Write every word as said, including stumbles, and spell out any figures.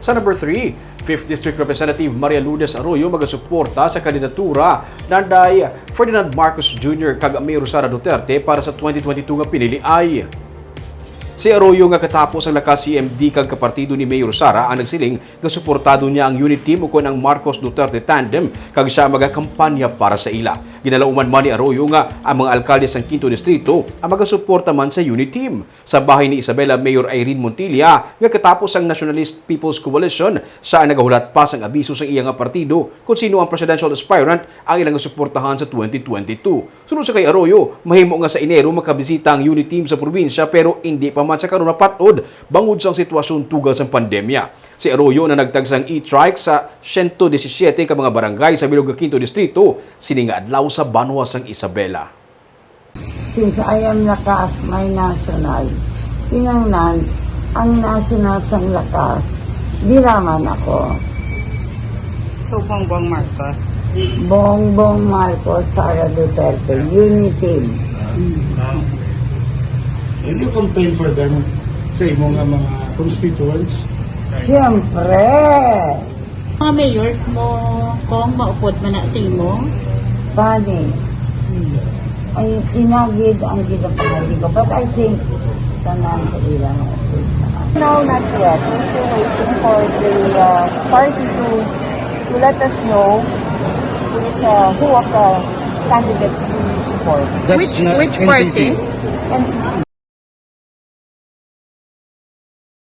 Sa number three, Fifth District Representative Maria Lourdes Arroyo magasuporta sa kandidatura nanday Ferdinand Marcos Junior kag Mayor Sara Duterte para sa twenty twenty-two nga piniliay. Si Arroyo, nga katapos ang lakas C M D kag kapartido ni Mayor Sara, ang nagsiling nga suportado niya ang Uniteam ukon ang Marcos Duterte tandem kag siya magakampanya para sa ila. Ginalauman man ni Arroyo nga ang mga alkalde sang Quinto Distrito ang magasuporta man sa Uniteam. Sa bahin ni Isabela Mayor Irene Montilla, nga katapos ang Nationalist People's Coalition, siya ang nagahulat pa sang abiso sang iya nga partido kon sino ang presidential aspirant ang ilang suportahan sa twenty twenty-two. Sunod sa kay Arroyo, mahimo nga sa Enero makabisita ang Uniteam sa probinsya, pero indi pa man sa karon mapat-od bangod sang sitwasyon tungod sang pandemya. Si Arroyo nanagtag sang e-trike sa siyento disisiete ka mga barangay sa bilog nga Quinto Distrito sining nga adlaw sa banwa sang Isabela. Since I am Lakas, my national, kinanglan ang national sang Lakas, dira man ako. So, Bongbong Marcos. Bongbong Marcos, Sara Duterte, Uniteam. Will you campaign for them sa imo nga mga constituents? Siyempre! Mga mayors mo, Cong, maupod man na sa imo? Funny. Ay, inagid ang ginapangalan ko. But I think, tanan sa ilang okay sa akin. Now, not yet. We're still waiting for the uh, party to, to let us know which, uh, who of the candidates we support. That's Which not which N P C. Party? N P C.